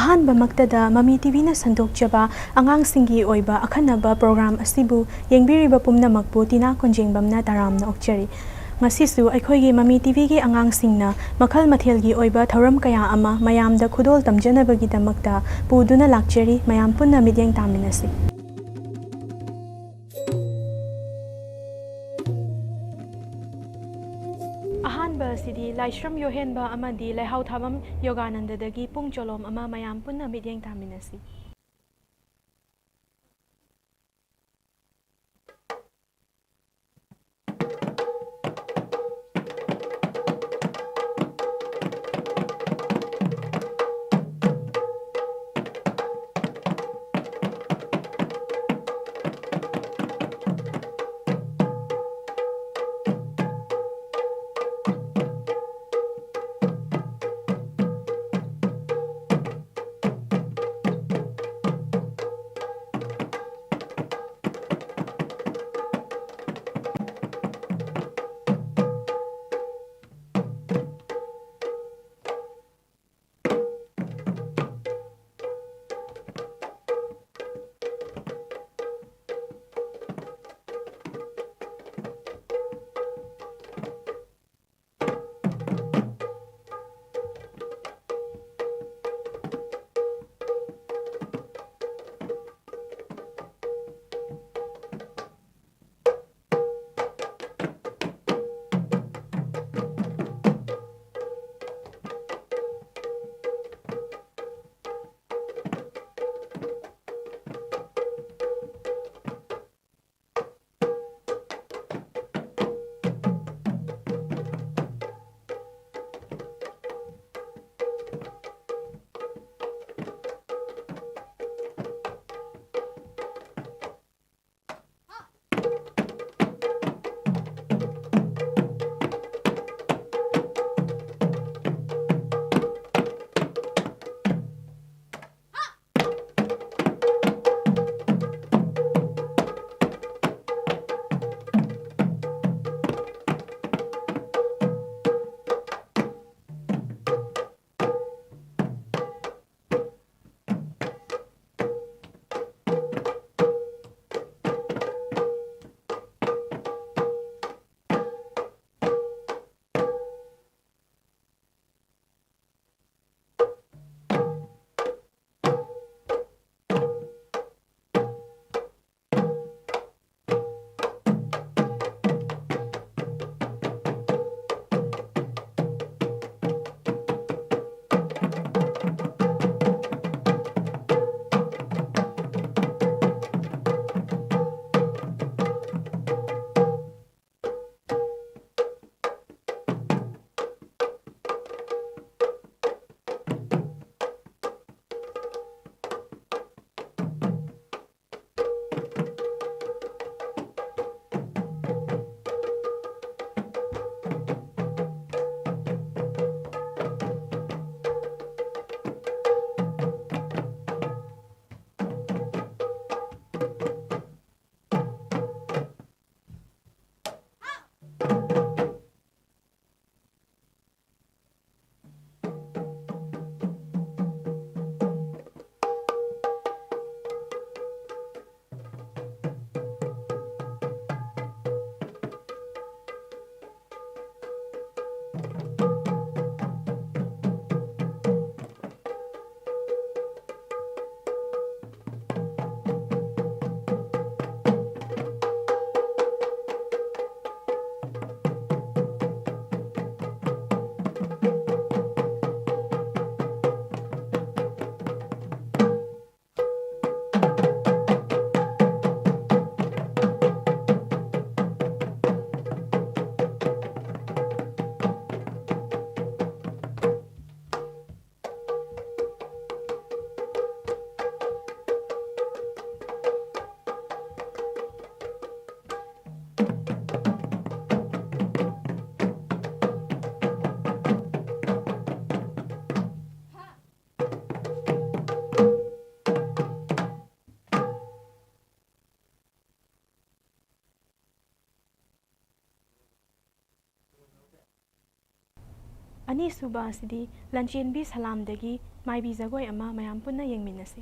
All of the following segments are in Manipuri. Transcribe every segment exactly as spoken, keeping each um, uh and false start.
ꯑꯍꯥꯟꯕꯃꯛꯇꯗ ꯃꯃꯤ ꯇꯤꯚꯤꯅ ꯁꯟꯗꯣꯛꯆꯕ ꯑꯉꯥꯡꯁꯤꯡꯒꯤ ꯑꯣꯏꯕ ꯑꯈꯟꯅꯕ ꯄ꯭ꯔꯣꯒ꯭ꯔꯥꯝ ꯑꯁꯤꯕꯨ ꯌꯦꯡꯕꯤꯔꯤꯕ ꯄꯨꯝꯅꯃꯛꯄꯨ ꯇꯤꯅꯥ ꯀꯣꯟꯖꯦꯡꯕꯝꯅ ꯇꯔꯥꯝꯅ ꯑꯣꯛꯆꯔꯤ꯫ ꯉꯁꯤꯁꯨ ꯑꯩꯈꯣꯏꯒꯤ ꯃꯃꯤ ꯇꯤꯚꯤꯒꯤ ꯑꯉꯥꯡꯁꯤꯡꯅ ꯃꯈꯜ ꯃꯊꯦꯜꯒꯤ ꯑꯣꯏꯕ ꯊꯧꯔꯝ ꯀꯌꯥ ꯑꯃ ꯃꯌꯥꯝꯗ ꯈꯨꯗꯣꯜ ꯇꯝꯖꯅꯕꯒꯤꯗꯃꯛꯇ ꯄꯨꯗꯨꯅ ꯂꯥꯛꯆꯔꯤ꯫ ꯃꯌꯥꯝ ꯄꯨꯟꯅ ꯃꯤꯠꯌꯦꯡ ꯇꯥꯃꯤꯟꯅꯁꯤ꯫ ꯑꯍꯥꯟꯕ ꯑꯁꯤꯗꯤ ꯂꯥꯏꯁ꯭ꯔꯝ ꯌꯣꯍꯦꯟꯕ ꯑꯃꯗꯤ ꯂꯩꯍꯥꯎ ꯊꯥꯕꯝ ꯌꯣꯒꯥꯅꯟꯗꯗꯒꯤ ꯄꯨꯡ ꯆꯣꯂꯣꯝ ꯑꯃ꯫ ꯃꯌꯥꯝ ꯄꯨꯟꯅ ꯃꯤꯠꯌꯦꯡ ꯇꯥꯃꯤꯟꯅꯁꯤ꯫ ꯑꯅꯤꯁꯨꯕ ꯑꯁꯤꯗꯤ ꯂꯟꯆꯦꯟꯕꯤ ꯁꯂꯥꯝꯗꯒꯤ ꯃꯥꯏꯕꯤ ꯖꯒꯣꯏ ꯑꯃ ꯃꯌꯥꯝ ꯄꯨꯟꯅ ꯌꯦꯡꯃꯤꯟꯅꯁꯤ꯫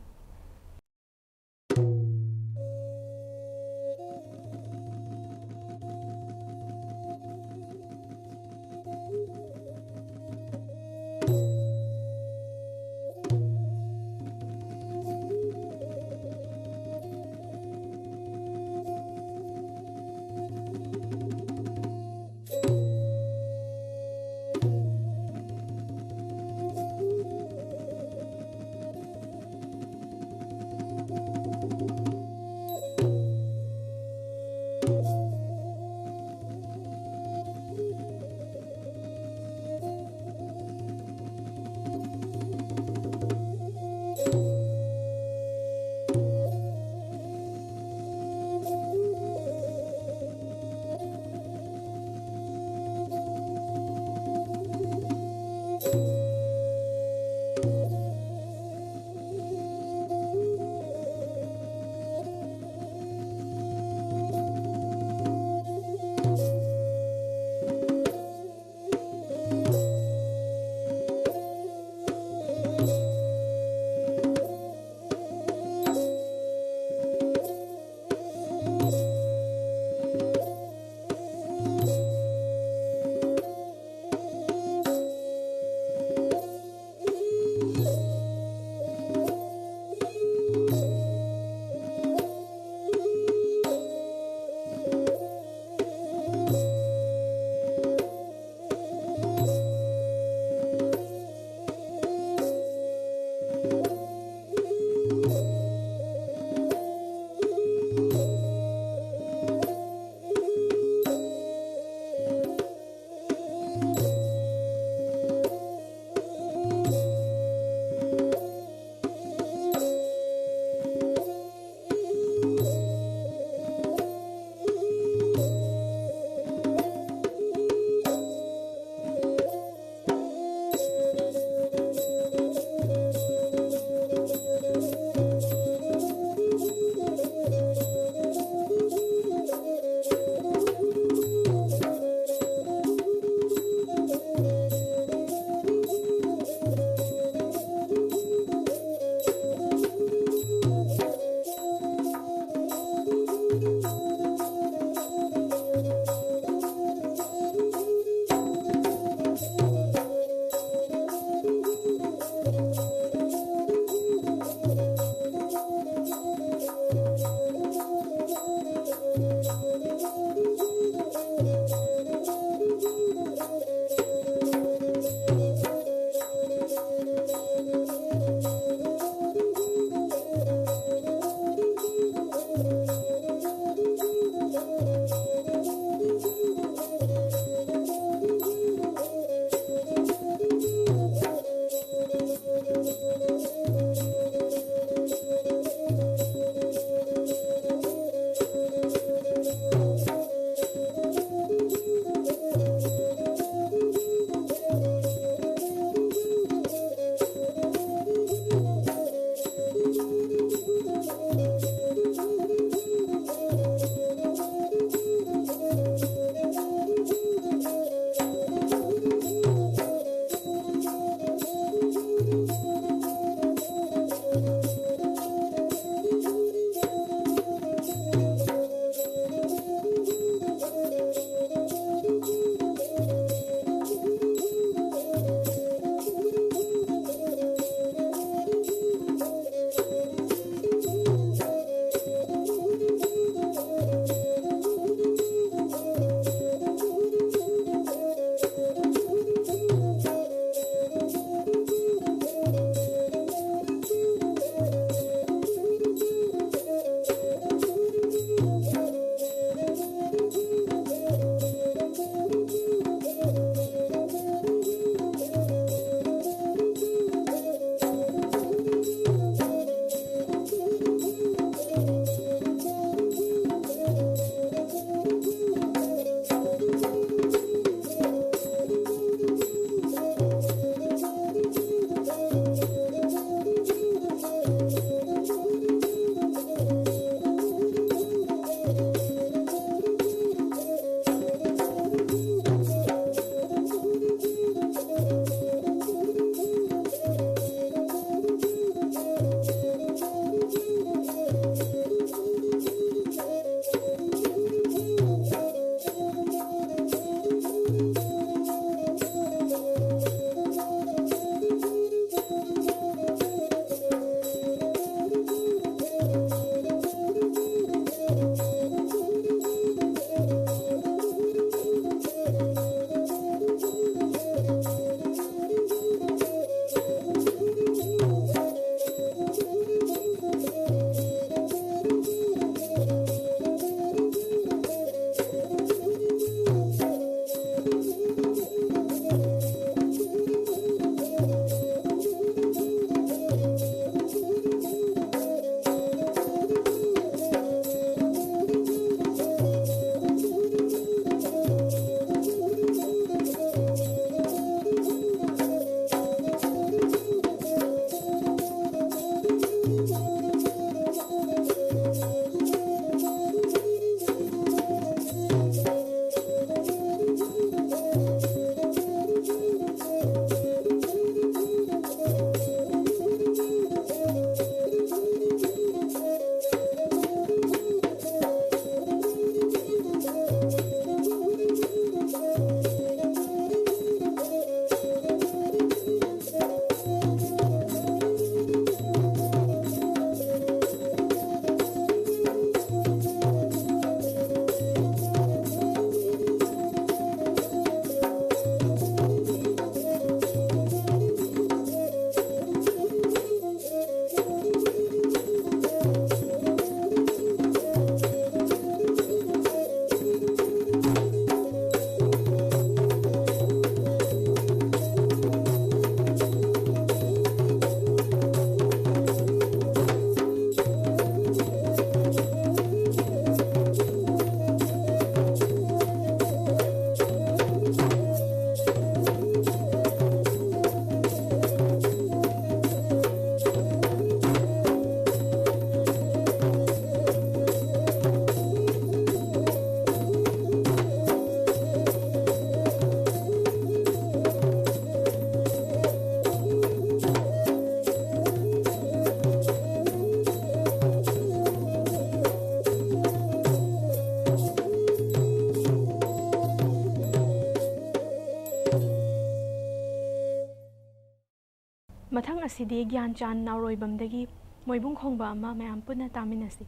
ꯁꯤꯗꯤ ꯒ꯭ꯌꯥꯟꯆꯥꯟ ꯅꯥꯎꯔꯣꯏꯕꯝꯗꯒꯤ ꯃꯣꯏꯕꯨꯡ ꯈꯣꯡꯕ ꯑꯃ ꯃꯌꯥꯝ ꯄꯨꯟꯅ ꯇꯥꯃꯤꯟꯅꯁꯤ꯫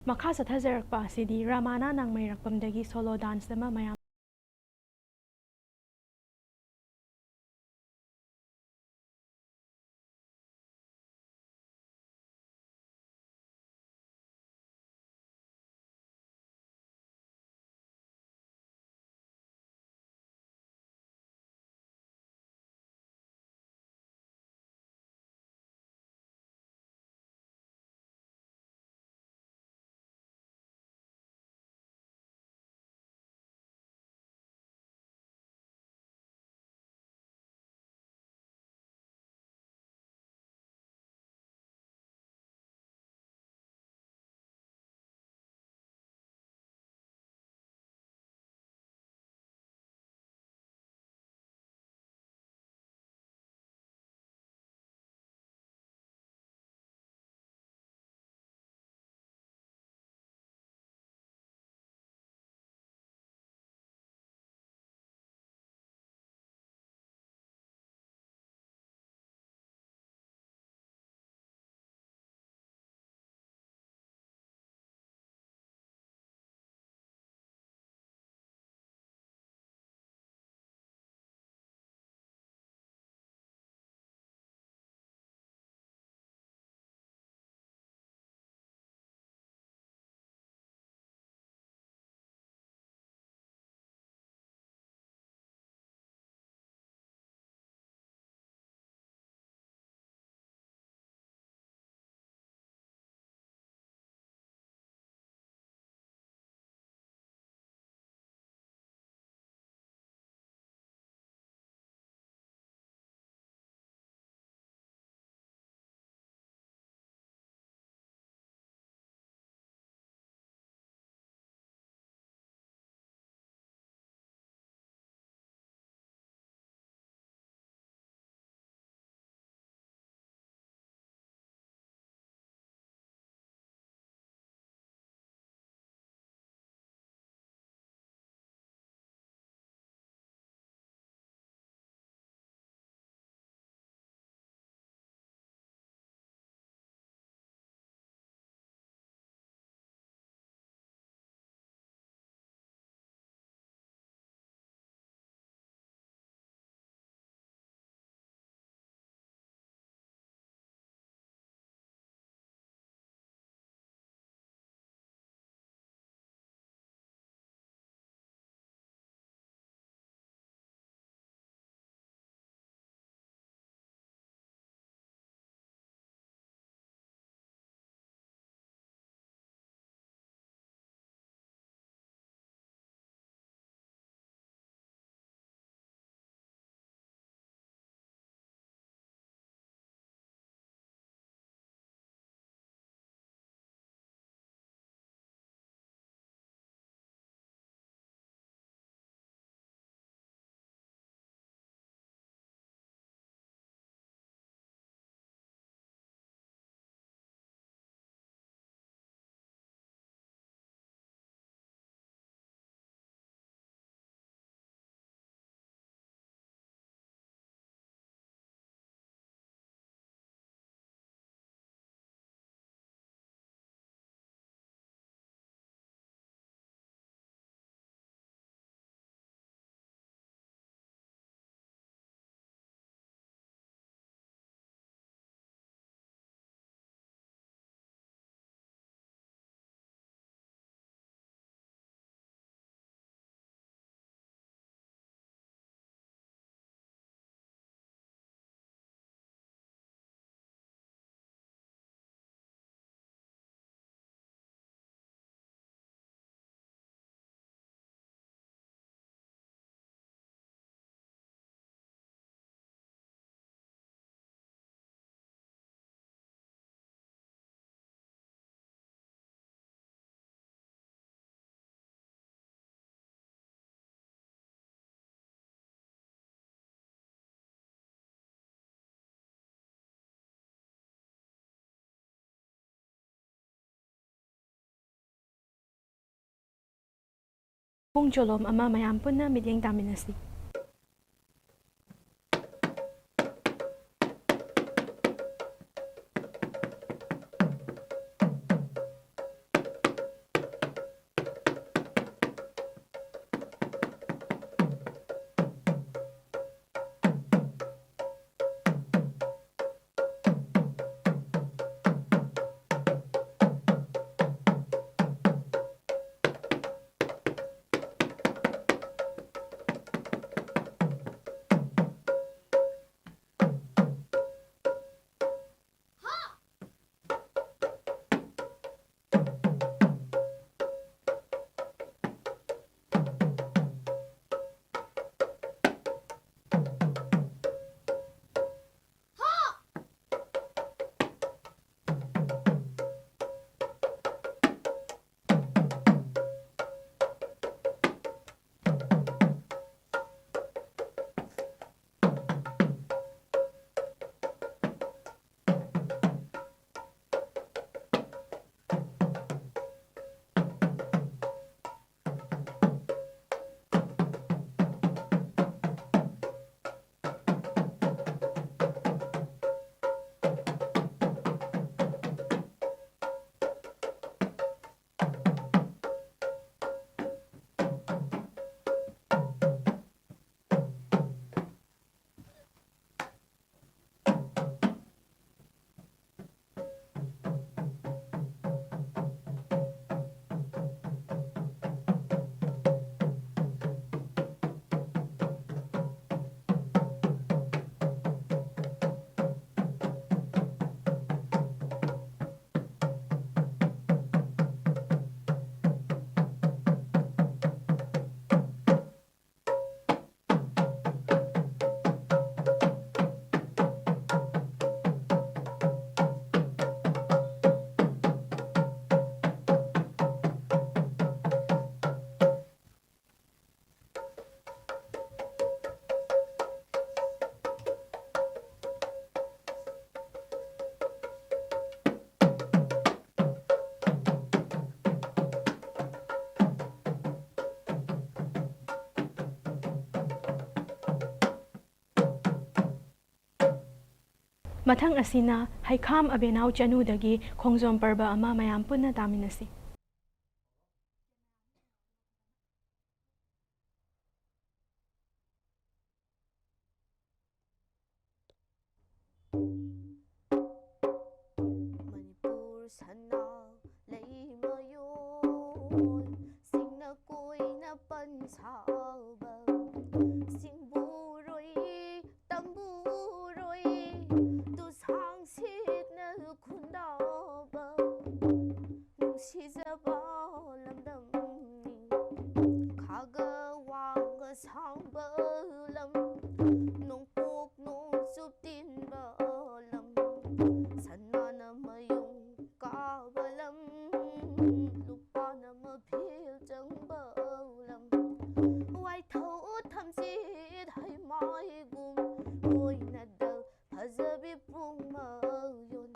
ꯃꯈꯥ ꯆꯠꯊꯖꯔꯛꯄ ꯑꯁꯤꯗꯤ ꯔꯥꯃꯥꯅ ꯅꯥꯡꯃꯩꯔꯛꯄꯝꯗꯒꯤ solo dance ꯑꯃ ꯃꯌꯥꯝ ꯄꯨꯡ ꯆꯣꯂꯣꯝ ꯑꯃ ꯃꯌꯥꯝ ꯄꯨꯟꯅ ꯃꯤꯠꯌꯦꯡ ꯇꯥꯃꯤꯟꯅꯁꯤ꯫ ꯃꯊꯪ ꯑꯁꯤꯅ ꯍꯩꯈꯥꯝ ꯑꯕꯦꯅꯥꯎ ꯆꯅꯨꯗꯒꯤ ꯈꯣꯡꯖꯣꯝ ꯄꯔꯕ ꯑꯃ ꯃꯌꯥꯝ ꯄꯨꯟꯅ ꯇꯥꯃꯤꯟꯅꯁꯤ꯫ ꯃꯅꯤꯄꯨꯔ ꯁꯅꯥ ꯂꯩꯃꯌꯣꯟ, ꯁꯤꯡꯅ ꯀꯣꯏꯅ ꯄꯟꯁꯥꯕ, ꯁꯤꯡꯕꯨꯔꯣꯏ ꯇꯝꯕꯨꯔꯣꯏ, ꯇꯨꯁꯥꯡ ꯁꯤꯠꯅ ꯈꯨꯟꯗꯥꯕ, ꯅꯨꯡꯁꯤꯖꯕ ꯂꯝꯗꯝꯅꯤ꯫ ꯈꯥꯒ ꯋꯥꯡꯒ ꯁꯥꯡꯕ ꯂꯝ, ꯅꯣꯡꯄꯣꯛ ꯅꯣꯡꯆꯨꯞ ꯇꯤꯟꯕ ꯂꯝ, ꯁꯅꯥꯅ ꯃꯌꯨꯡ ꯀꯥꯕ ꯂꯝ, ꯂꯨꯄꯥꯅ ꯃꯐꯤꯜ ꯆꯪꯕ ꯂꯝ, ꯋꯥꯏꯊꯧ ꯊꯝꯆꯦꯠ ꯍꯩꯃꯥꯏꯒꯨꯝ ꯑꯣꯏꯅꯗ ꯐꯖꯕꯤ ꯄꯨꯡꯃꯌꯣꯟ꯫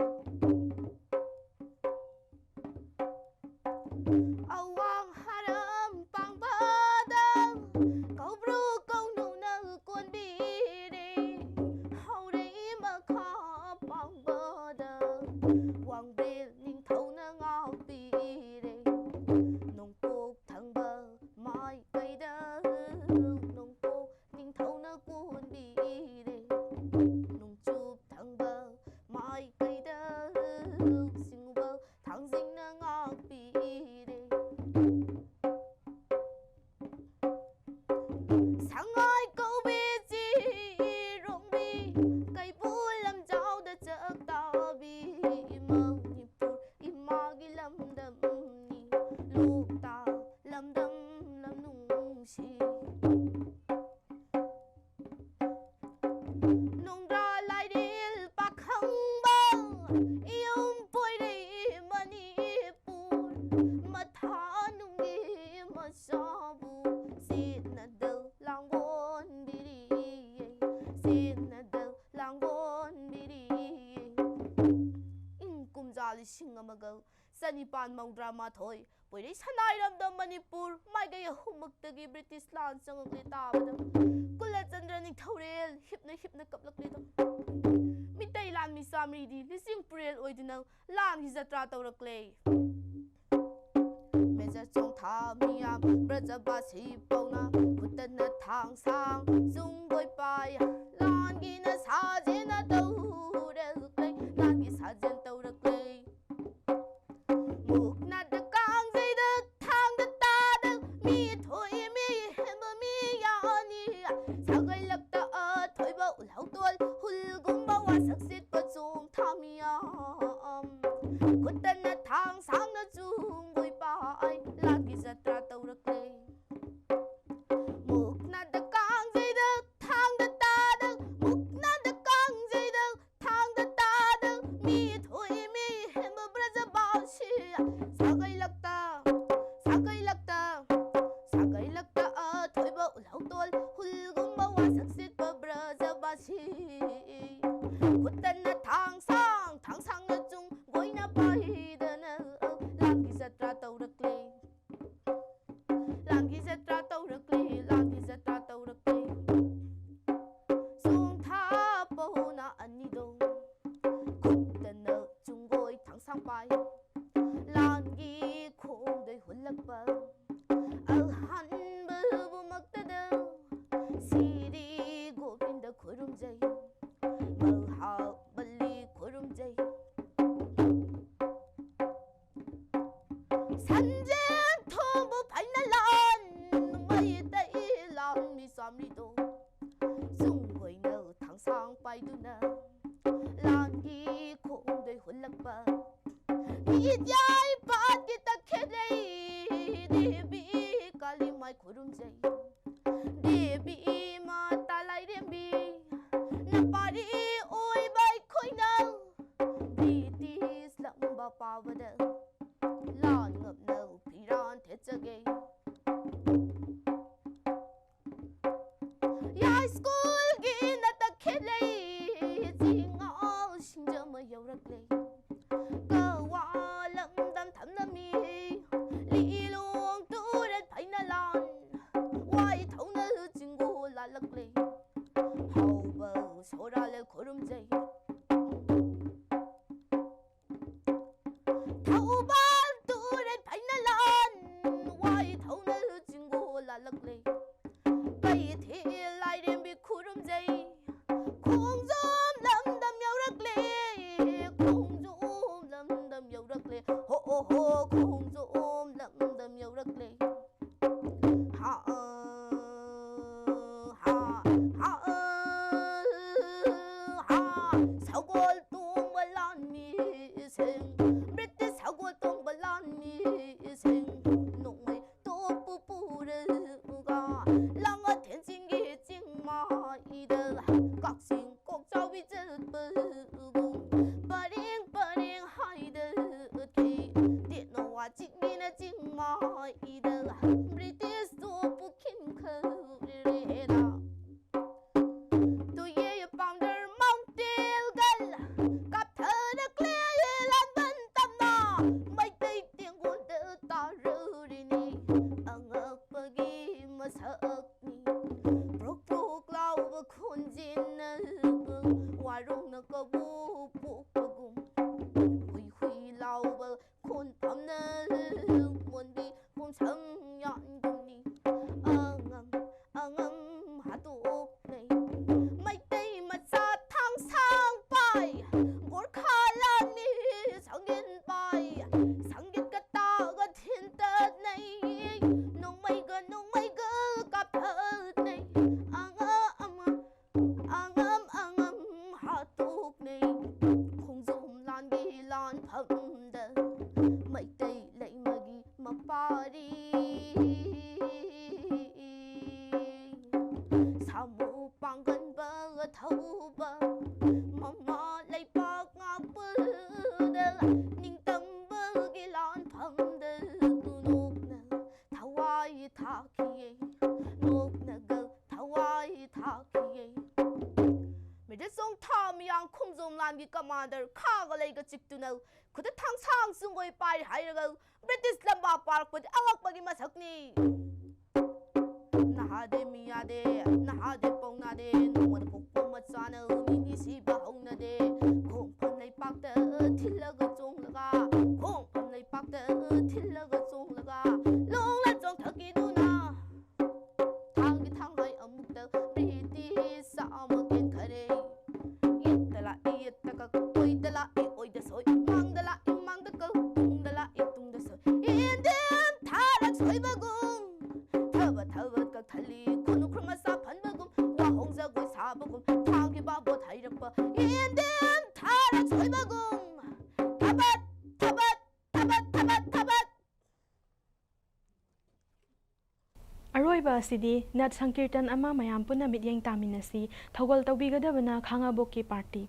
ꯑꯋꯥꯡ ꯍꯔꯝ ꯄꯥꯡꯕꯗ ꯀꯧꯕ꯭ꯔꯨ ꯀꯧꯅꯧꯅ ꯀꯣꯟꯕꯤꯔꯦ, ꯍꯧꯔꯩ ꯃꯈꯥ ꯄꯥꯡꯕꯗ ꯋꯥꯡꯕ꯭ꯔꯦꯜ ꯅꯤꯡꯊꯧꯅ ꯉꯥꯛꯄꯤꯔꯦ, ꯅꯣꯡꯄꯣꯛ ꯊꯪꯕ ꯃꯥꯏꯀꯩꯗ ꯅꯣꯡꯄꯣꯛ ꯅꯤꯡꯊꯧꯅ ꯀꯣꯟꯕꯤꯔꯦ, ꯅꯣꯡꯆꯨꯞ ꯊꯪꯕ ꯃꯥꯏꯀꯩꯗ ꯁꯤꯡꯎꯕ ꯊꯥꯡꯖꯤꯡꯅ ꯉꯥꯛꯄꯤꯔꯦ꯫ ꯁꯉꯥꯏ ꯀꯧꯕꯤ ꯆꯤꯔꯣꯡꯕꯤ, ꯀꯩꯕꯨꯜ ꯂꯝꯖꯥꯎꯗ ꯆꯥꯛꯇꯥꯕꯤ, ꯃꯅꯤꯄꯨꯔ ꯏꯃꯥꯒꯤ ꯂꯝꯗꯝꯅꯤ, ꯂꯣꯛꯇꯥꯛ ꯂꯝꯗꯝ ꯂꯝ ꯅꯨꯡꯁꯤ꯫ ꯅꯣꯡꯗ꯭ꯔꯥ ꯂꯥꯏꯔꯦꯜ ꯄꯥꯈꯪꯕ, ꯏꯌꯨꯝ ꯄꯣꯏꯔꯩ ꯃꯅꯤꯄꯨꯔ, ꯃꯊꯥ ꯅꯨꯡꯒꯤ ꯃꯆꯥꯕꯨ ꯁꯤꯠꯅꯗ ꯂꯥꯡꯒꯣꯟꯕꯤꯔꯤꯌꯦ, ꯁꯤꯠꯅꯗ ꯂꯥꯡꯒꯣꯟꯕꯤꯔꯤꯌꯦ꯫ ꯏꯪ ꯀꯨꯝꯖꯥ ꯂꯤꯁꯤꯡ ꯑꯃꯒ ꯆꯅꯤꯄꯥꯟ ꯃꯧꯗ꯭ꯔꯥ ꯃꯥꯊꯣꯏ, ꯄꯣꯏꯔꯩ ꯁꯅꯥꯏꯔꯝꯗꯝ ꯃꯅꯤꯄꯨꯔ ꯃꯥꯏꯀꯩ ꯑꯍꯨꯝꯃꯛꯇꯒꯤ ꯕ꯭ꯔꯤꯇꯤꯁ ꯂꯥꯟ ꯆꯪꯉꯛꯂꯦ ꯇꯥꯕꯗ, ꯀꯨꯂꯆꯟꯗ꯭ꯔ ꯅꯤꯡꯊꯧꯔꯦꯜ ꯍꯤꯞꯅ ꯍꯤꯞꯅ ꯀꯞꯂꯛꯂꯦꯗꯣ꯫ ꯃꯤꯇꯩ ꯂꯥꯟ ꯑꯩꯗꯤ ꯂꯤꯁꯤꯡ ꯄꯨꯔꯦꯜ ꯑꯣꯏꯗꯨꯅ ꯂꯥꯟꯒꯤ ꯖꯇ꯭ꯔꯥ ꯇꯧꯔꯛꯂꯦ꯫ ꯃꯦꯖꯔ ꯆꯣꯡꯊꯥ ꯃꯤꯌꯥꯝ ꯕ꯭ꯔꯖꯕꯥꯁꯤ ꯄꯥꯎꯅ ꯈꯨꯠꯇꯅ ꯊꯥꯡ ꯁꯥꯡ ꯆꯨꯡꯒꯣꯏ ꯄꯥꯏ ꯂꯥꯟꯒꯤꯅ ꯁꯥꯖꯦꯅ ꯇꯧꯔꯛꯂꯦ꯫ ꯂꯥꯟꯒꯤ ꯁꯥꯖꯦꯟ ꯇꯧꯔꯛꯂꯦ꯫ ꯃꯨꯛꯅꯥꯗ ꯀꯥꯡꯖꯩꯗ ꯊꯥꯡꯗ ꯇꯥꯗ ꯃꯤ ꯊꯣꯏ ꯃꯤ ꯍꯦꯟꯕ ꯃꯤ ꯌꯥꯅꯤ꯫ ꯁꯥꯒꯩꯂꯛꯇ ꯑꯊꯣꯏꯕ ꯎꯜꯍꯧꯇꯣꯜ ꯍꯨꯜꯒꯨꯝꯕ ꯋꯥꯁꯛ ꯁꯤꯠꯄ ꯆꯣꯡ ꯊꯥ ꯃꯤꯌꯥꯝ ꯈꯨꯠꯇꯅ ꯊꯥꯡ ꯁꯥꯡꯅ ꯆꯨꯡꯒꯣꯏ ꯄꯥꯏ ꯂꯥꯟꯒꯤ ꯖꯇ꯭ꯔꯥ ꯇꯧꯔꯛꯂꯦ꯫ ꯃꯨꯛꯅꯥꯗ ꯀꯥꯡꯖꯩꯗ ꯊꯥꯡꯗ ꯇꯥꯗ ꯃꯨꯛꯅꯥꯗ ꯀꯥꯡꯖꯩꯗ ꯊꯥꯡꯗ ꯇꯥꯗ ꯃꯤ ꯊꯣꯏ ꯃꯤ ꯍꯦꯟꯕ ꯕ꯭ꯔꯖꯕꯥꯁꯤ ꯁꯥꯒꯩꯂꯛꯇ ꯁꯥꯒꯩꯂꯛꯇ ꯁꯥꯒꯩꯂꯛꯇ ꯑꯊꯣꯏꯕ ꯎꯜꯍꯧꯇꯣꯜ ꯍꯨꯜꯒꯨꯝꯕ ꯋꯥꯁꯛ ꯁꯤꯠꯄ ꯕ꯭ꯔꯖꯕꯥꯁꯤ ꯈꯨꯠꯇꯅ ꯊꯥꯡ ꯁꯥꯡ ꯊꯥꯡ ꯁꯥꯡꯅ ꯆꯨꯡ ꯒꯣꯏꯅ ꯄꯥꯏꯗꯅ ꯂꯥꯟꯒꯤ ꯖꯇ꯭ꯔꯥ ꯇꯧꯔꯛꯂꯦ꯫ ꯂꯥꯟꯒꯤ ꯖꯇ꯭ꯔꯥ ꯇꯧꯔꯛꯂꯦ꯫ ꯂꯥꯟꯒꯤ ꯖꯇ꯭ꯔꯥ ꯇꯧꯔꯛꯂꯦ꯫ ꯆꯣꯡꯊꯥ ꯄꯧꯅ ꯑꯅꯤꯗꯣ ꯈꯨꯠꯇꯅ ꯆꯨꯡꯒꯣꯏ ꯊꯥꯡꯁꯥꯡ ꯄꯥꯏ ꯂꯥꯟꯒꯤ ꯈꯣꯡꯗꯩ ꯍꯨꯜꯂꯛꯄ ꯑꯍꯥꯟꯕꯕꯨꯃꯛꯇꯗ ꯁꯤꯔꯤ ꯒꯣꯕꯤꯟꯗ ꯈꯨꯔꯨꯝꯖꯩ ꯃꯍꯥꯕꯂꯤ ꯈꯨꯔꯨꯝꯖꯩ ꯁꯟꯖꯦꯟ ꯊꯣꯡꯕꯨ ꯐꯩꯅ ꯂꯥꯟ ꯃꯩꯇꯩ ꯂꯥꯟꯃꯤ ꯆꯥꯝꯔꯤꯗꯣ ꯆꯨꯡꯒꯣꯏꯅ ꯊꯥꯡꯁꯥꯡ ꯄꯥꯏꯗꯨꯅ ꯂꯥꯟꯒꯤ ꯈꯣꯡꯗꯩ ꯍꯨꯜꯂꯛꯄ ꯃꯤꯠꯌꯥꯏ ꯄꯥꯠꯀꯤ ꯇꯈꯦꯜꯂꯩ ꯗꯦꯕꯤ ꯀꯥꯂꯤꯃꯥꯏ ꯈꯨꯔꯨꯝꯖꯩ ꯗꯦꯕꯤ ꯃꯥꯇꯥ ꯂꯥꯏꯔꯦꯝꯕꯤ ꯅꯄꯥꯔꯤ ꯑꯣꯏꯕ ꯑꯩꯈꯣꯏꯅ ꯕ꯭ꯔꯤꯇꯤꯁ ꯂꯝꯕ ꯄꯥꯕꯗ ꯂꯥꯟ ꯉꯝꯅ ꯐꯤꯔꯥꯟ ꯊꯦꯠꯆꯒꯦ ꯌꯥꯏꯁ꯭ꯀꯨꯜꯒꯤ ꯅꯇꯛ ꯈꯦꯠꯂꯩ ꯆꯤꯡꯉꯥꯎ ꯁꯤꯡꯖꯃ ꯌꯧꯔꯛꯂꯦ ꯀꯋꯥ ꯂꯝꯗꯝ ꯊꯝꯅꯃꯤ ꯂꯤꯂꯣꯡ ꯇꯨꯔꯦꯜ ꯐꯩꯅ ꯂꯥꯟ ꯋꯥꯏ ꯊꯧꯅ ꯆꯤꯡꯒꯣ ꯂꯥꯜꯂꯛꯂꯦ ꯍꯧꯕ ꯁꯣꯔꯥꯂꯦ ꯈꯨꯔꯨꯝꯖꯩ ꯃꯔꯣꯡꯅ ꯀꯧꯕ ꯄꯣꯛꯄꯒꯨꯝ, ꯍꯨꯏ ꯍꯨꯏ ꯂꯥꯎꯕ ꯈꯣꯟꯐꯝꯅ ꯃꯣꯟꯕꯤ ꯄꯨꯝꯁꯪ ꯌꯥꯟꯒꯨꯝꯅꯤ꯫ ꯑꯉꯝ ꯑꯉꯝ ꯍꯥꯠꯇꯣꯛꯅꯩ꯫ ꯃꯩꯇꯩ ꯃꯆꯥ ꯊꯥꯡꯁꯥꯡ ꯄꯥꯏ, ꯒꯣꯔꯈꯥ ꯂꯥꯟꯃꯤ ꯁꯪꯒꯦꯟ ꯄꯥꯏ, ꯁꯪꯒꯦꯠꯀ ꯇꯥꯒ ꯊꯤꯟꯇꯠꯅꯩ, ꯅꯣꯡꯃꯩꯒ ꯅꯣꯡꯃꯩꯒ ꯀꯥꯞꯊꯠꯅꯩ꯫ ꯑꯉꯝ ꯑꯉꯝ ꯑꯉꯝ ꯑꯉꯝ ꯍꯥꯠꯇꯣꯛꯅꯩ꯫ ꯈꯣꯡꯖꯣꯝ ꯂꯥꯟꯒꯤ ꯂꯥꯟꯐꯝꯗ ꯃꯩꯇꯩ ꯂꯩꯃꯒꯤ ꯃꯄꯥꯔꯤ꯫ ꯁꯥꯃꯨ ꯄꯥꯡꯒꯟꯕ ꯊꯧꯕ ꯃꯃꯥ ꯂꯩꯄꯥꯛ ꯉꯥꯛꯄꯗ ꯅꯤꯡꯇꯝꯕꯒꯤ ꯂꯥꯟꯐꯝꯗ ꯅꯣꯛꯅ ꯊꯋꯥꯏ ꯊꯥꯈꯤꯌꯦ꯫ ꯅꯣꯛꯅꯒ ꯊꯋꯥꯏ ꯊꯥꯈꯤꯌꯦ꯫ ꯃꯦꯖꯔ ꯆꯣꯡꯊꯥ ꯃꯌꯥꯡ ꯈꯣꯡꯖꯣꯝ ꯂꯥꯟꯒꯤ ꯀꯃꯥꯟꯗꯔ ꯈꯥꯒ ꯂꯩꯒ ꯆꯤꯛꯇꯨꯅ ꯈꯨꯠꯇ ꯊꯥꯡꯁꯥꯡ ꯁꯨꯡꯒꯣꯏ ꯄꯥꯏ ꯍꯥꯏꯔꯒ ꯕ꯭ꯔꯤꯇꯤꯁ ꯂꯝꯕꯥ ꯄꯥꯔꯛꯄꯗꯤ ꯑꯉꯛꯄꯒꯤ ꯃꯁꯛꯅꯤ꯫ ꯅꯍꯥꯗꯦ ꯃꯤꯌꯥꯗꯦ, ꯅꯍꯥꯗꯦ ꯄꯧꯅꯥꯗꯦ, ꯅꯣꯡꯃꯗ ꯄꯣꯛꯄ ꯃꯆꯥꯅ ꯃꯤꯅꯤ ꯁꯤꯕ ꯍꯧꯅꯗꯦ꯫ ꯈꯣꯡꯐꯝ ꯂꯩꯄꯥꯛꯇ ꯊꯤꯜꯂꯒ ꯆꯣꯡꯂꯒ, ꯈꯣꯡꯐꯝ ꯂꯩꯄꯥꯛꯇ ꯊꯤꯜꯂꯒ ꯆꯣꯡꯂꯒ, ꯂꯣꯡꯂ ꯆꯣꯡꯊꯈꯤꯗꯨꯅ ꯊꯥꯡꯒꯤ ꯊꯥꯡꯍꯩ ꯑꯃꯨꯛꯇ ꯕ꯭ꯔꯤꯇꯤꯁ ꯑꯃ ꯀꯦꯟꯈꯔꯦ꯫ ꯌꯦꯠꯇ ꯂꯥꯛꯏ ꯌꯦꯠꯇ ꯀꯛ, ꯑꯣꯏꯗ ꯂꯥꯛꯏ ꯑꯣꯏꯗ ꯁꯣꯏ, ꯃꯥꯡꯗ ꯂꯥꯛꯏ ꯃꯥꯡꯗ ꯀꯛ, ꯇꯨꯡꯗ ꯂꯥꯛꯏ ꯇꯨꯡꯗ ꯁꯣꯏ꯫ ꯏꯟꯗꯤꯌꯟ ꯊꯥꯔꯛ ꯁꯣꯏꯕꯒꯨꯝ, ꯊꯕ ꯊꯕ ꯀꯛꯊꯠꯂꯤ ꯈꯨꯅꯨ ꯈꯨꯔ ꯃꯆꯥ ꯐꯟꯕꯒꯨꯝ, ꯋꯥꯍꯣꯡ ꯖꯒꯣꯏ ꯁꯥꯕꯒꯨꯝ, ꯊꯥꯡꯒꯤ ꯕꯥꯕꯣꯠ ꯍꯩꯔꯛꯄ ꯏꯟꯗꯤꯌꯟ ꯊꯥꯔꯛ ꯁꯣꯏꯕꯒꯨꯝ꯫ ꯊꯕꯠ ꯊꯕꯠ ꯊꯕꯠ ꯊꯕꯠ ꯊꯕꯠ꯫ ꯑꯔꯣꯏꯕ ꯑꯁꯤꯗꯤ ꯅꯠ ꯁꯪꯀꯤꯔꯇꯟ ꯑꯃ ꯃꯌꯥꯝ ꯄꯨꯟꯅ ꯃꯤꯠꯌꯦꯡ ꯇꯥꯃꯤꯟꯅꯁꯤ꯫ ꯊꯧꯒꯜ ꯇꯧꯕꯤꯒꯗꯕꯅ ꯈꯥꯉꯕꯣꯛꯀꯤ ꯄꯥꯔꯇꯤ꯫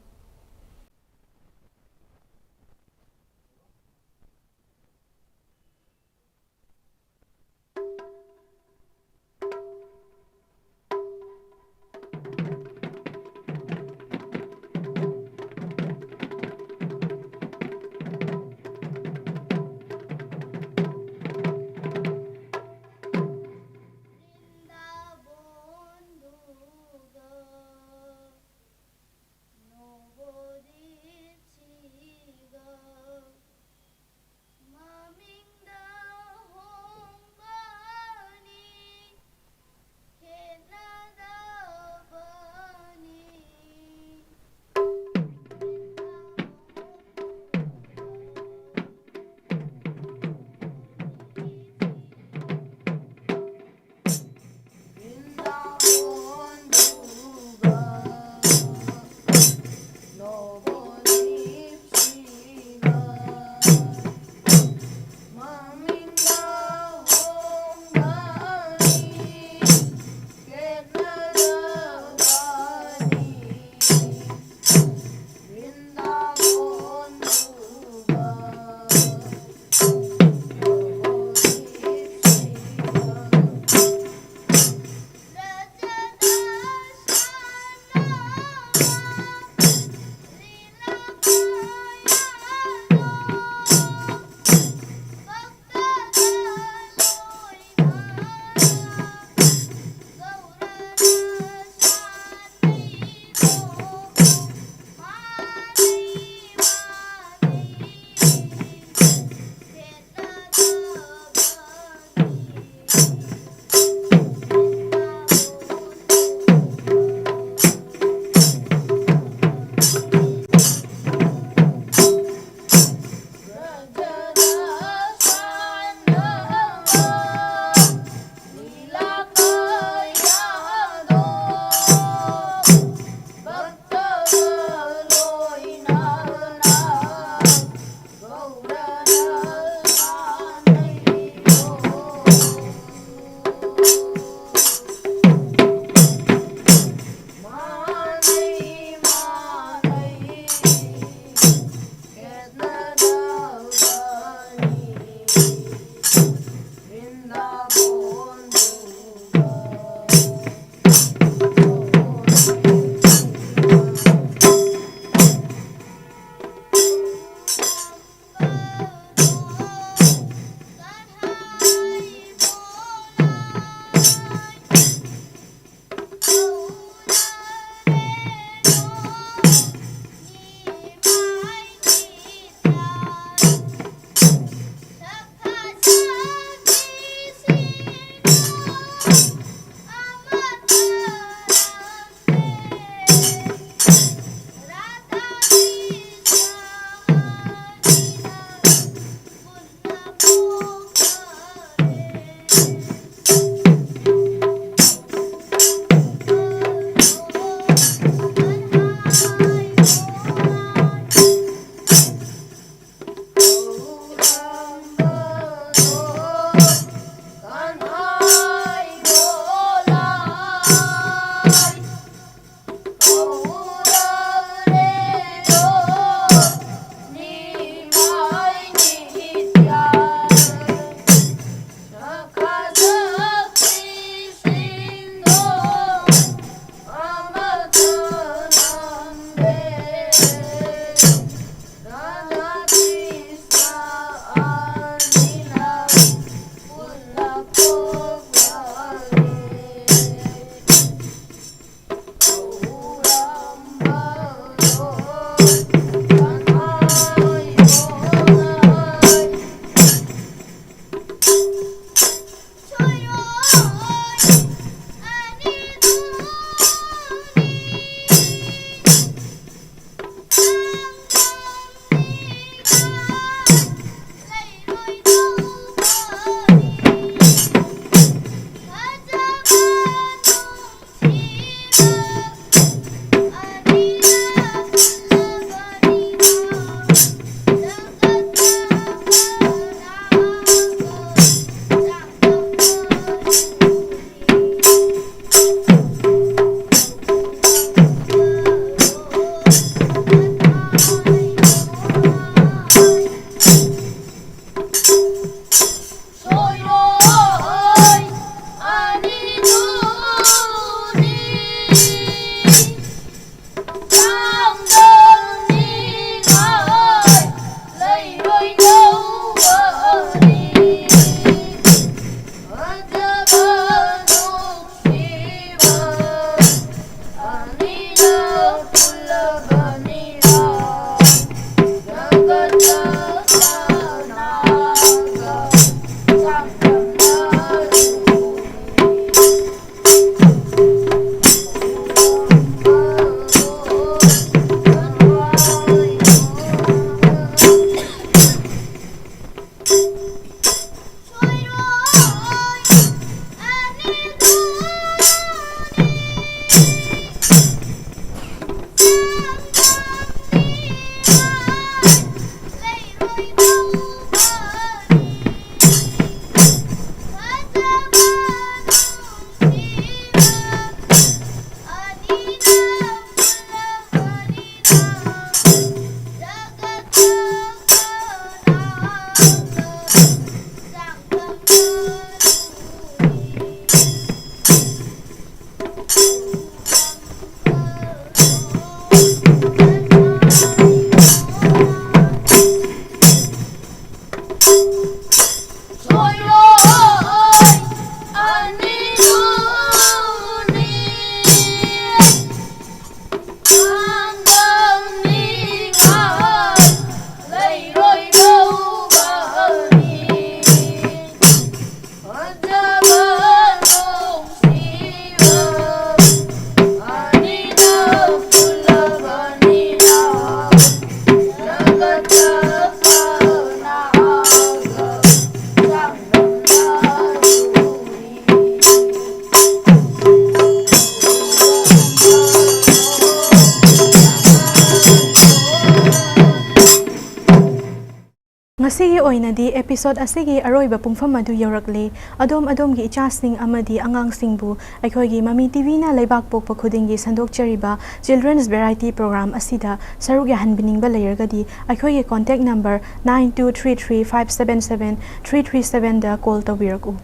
ꯉꯁꯤꯒꯤ ꯑꯣꯏꯅꯗꯤ episode ꯑꯁꯤꯒꯤ ꯑꯔꯣꯏꯕ ꯄꯨꯡꯐꯝ ꯑꯗꯨ ꯌꯧꯔꯛꯂꯦ꯫ ꯑꯗꯣꯝ ꯑꯗꯣꯝꯒꯤ ꯏꯆꯥꯁꯤꯡ ꯑꯃꯗꯤ ꯑꯉꯥꯡꯁꯤꯡꯕꯨ ꯑꯩꯈꯣꯏꯒꯤ ꯃꯃꯤ ꯇꯤꯚꯤꯅ ꯂꯩꯕꯥꯛ ꯄꯣꯛꯄ ꯈꯨꯗꯤꯡꯒꯤ ꯁꯟꯗꯣꯛꯆꯔꯤꯕ Children's Variety Program ꯑꯁꯤꯗ ꯁꯔꯨꯛ ꯌꯥꯍꯟꯕꯤꯅꯤꯡꯕ ꯂꯩꯔꯒꯗꯤ ꯑꯩꯈꯣꯏꯒꯤ contact number nine two three three five seven seven three three seven ꯗ call ꯇꯧꯕꯤꯔꯛꯎ꯫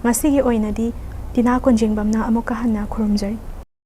ꯉꯁꯤꯒꯤ ꯑꯣꯏꯅꯗꯤ ꯇꯤꯅꯥ ꯀꯣꯟꯖꯦꯡꯕꯝꯅ ꯑꯃꯨꯛꯀ ꯍꯟꯅ ꯈꯨꯔꯨꯝꯖꯔꯤ꯫